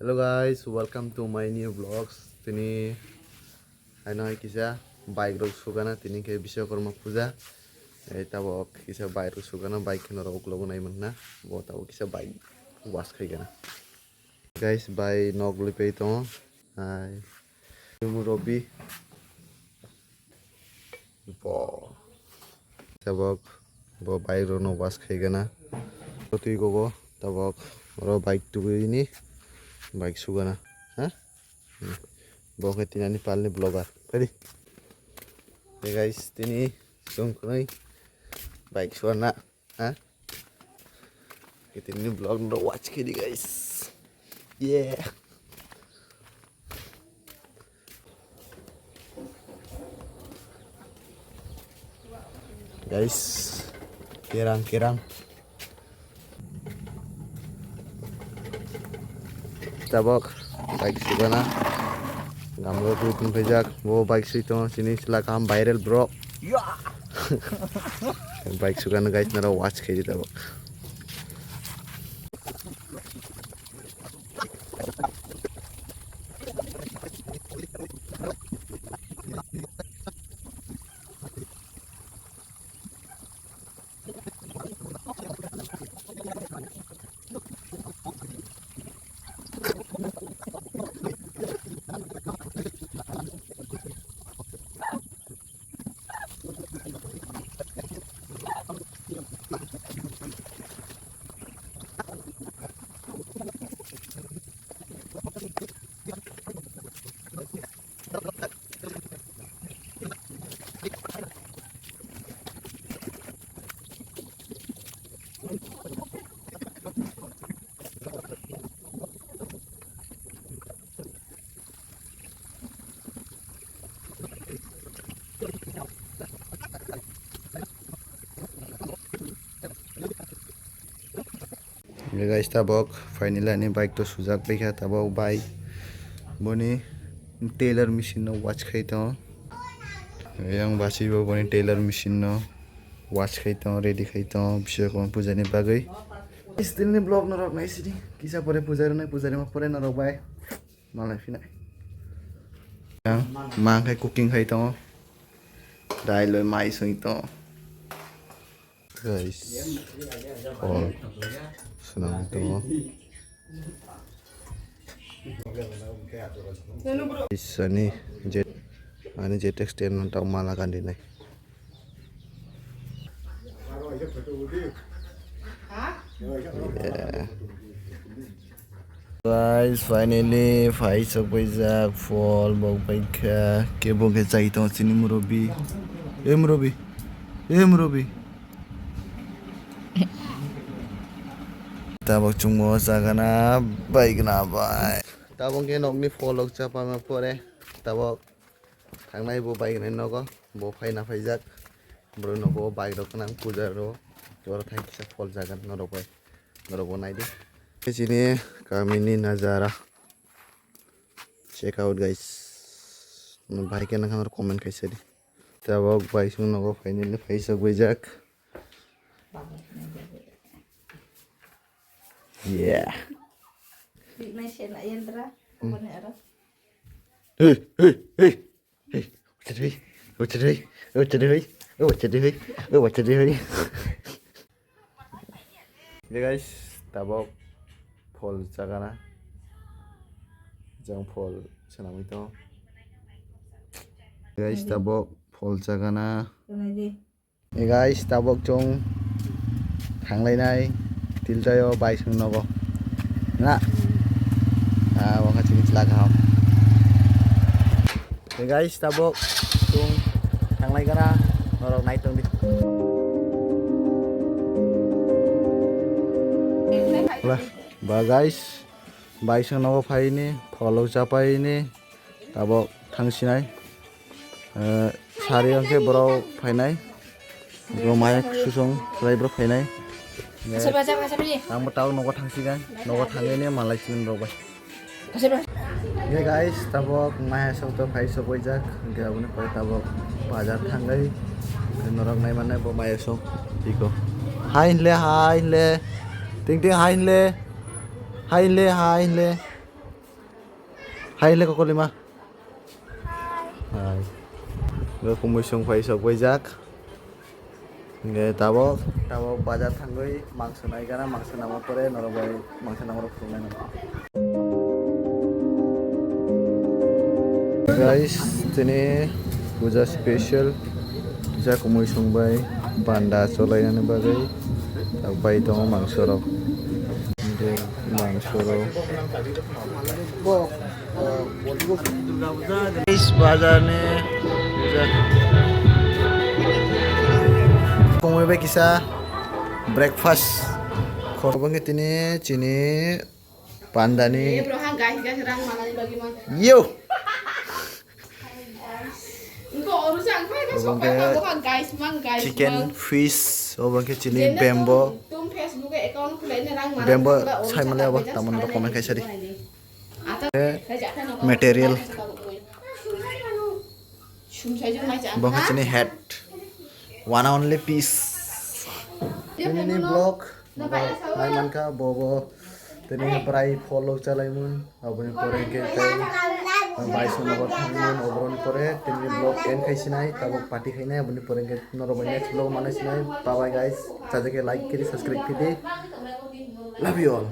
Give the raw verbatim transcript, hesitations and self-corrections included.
Hello guys, welcome to my new vlogs. Tini ano hai kisa bike rok sugana, tini khe Biswakarma puja. Ei tabok kisa bike rok sugana, bike kheno rok uklogo nai manna. Bo tabok kisa bike wash khaigana. Guys, bai nok lwi pai tongo. Hai. Robi. Bo. Tabok bo bike rokno wash khaigana. Twi gogo tabok oro bike tubui ni bike sugana. Ha? Hmm. Bo khe tini ani palni vlogger. Ready? Hey guys, tini chwng khwnwi bike sugana. Ha? Kita ini vlog no watch kiri guys. Yeah. Guys, kerang kerang. Tabok bike sugana. Gamlo tu pun pejak. Bo bike sui tongo sini sila kaham viral bro. Bike sugana guys, nara watch khaidi tabok. Guys, tabok finally ani bike to sujak paikha, tabok bike boni tailor machine no watch khai tongo. Yang basi bo boni tailor machine no watch khai tongo, ready khai tongo, Biswakarma puja ni bagwi. Steel ni block no rok nai sidi, kisa pore puja rwnai, puja rima pore norok bai. Malai phinai. Yang ma khe cooking khai tongo. Dai loi mai soi tongo. Guys, all swnam tongo. Guys, ani je, ani je text ten tak mala kandi nai. Yeah. Guys, finally phai sok paijak phol bok bai kha kebo khe chai tong chini murobi. E murobi. E murobi. Tabok chungo chagana bai gana bai. Tabok khe nokni phol rok chapama pore tabok. Thangnai bo bike ni nogo, bo phaina phaijak. Bro nogo bike rok nang puja ro. Oro thang kisa phol jagan norok bai. Norok bo naidi. Chini kamini najara. Check out guys. Bike nang comment kaisa di. Tabok bike sung nogo finally phaisa gwijak. Yeah. Hey, hey, hey. Hey, wachari, wachari, wachari, wachari, wachari, wachari. Hey guys, tabok phol chagana. Jang phol sanamai to. Guys, tabok phol chagana. Hey guys, tabok chwng thanglainai Tiltaio bai sung nogo. Na? Ah, wngkha chini chwla kaham. Hey guys, tabok chwng thanglai gana norok nai tong di. Ba guys, bai sung nogo phaini, pholok chapaini. Tabok thang sinai, eh, sari hwnkhe borok phainai, borok maya susung khlai borok phainai. Ang bo tabok nogo thang sigan, nogo thangwi ne malai sigan borok bai. Hey guys, tabok maya sok to phai sok waijak, hwnkhe aboni pore tabok bazar thangwi norok nai mannai bo maya sok tiko. Hai hinle, hai hinle, ting ting hai hinle, hai hinle, hai hinle. Hai le kokolima. Hai. Bo kumui sung phai sok bai jak. Hingke tabok, tabok bazar thangwi mangso naigana, mangso namo pore norok bai mangso namo rok phunuknai nang. Guys, tini puja special, kisa kumui sung bai panda cholainani bagwi bai tongo mangso rok. Hingke mangso rok. Guys, bazar ni puja. Kumui bai kisa breakfast. Khorbo khe tini chini panda ni. Yo. Obo khe chicken, fish, obo khe chini bamboo. Bamboo sai male abo, tamoni rok comment khai sadi. Material. Bo khe chini head. One only piece. Tini ni vlog. Nai mankha bo bo tini bwrai follow chalaimun, aboni pore hwnkhe tei bai songno bo thangmung, oboroni pore tini vlog end khai sinai, tabuk party khainai, aboni pore hwnkhe norok bai next vlog manai sinai. Bye bye guys, chajakhe like kiri, subscribe kiri, love you all.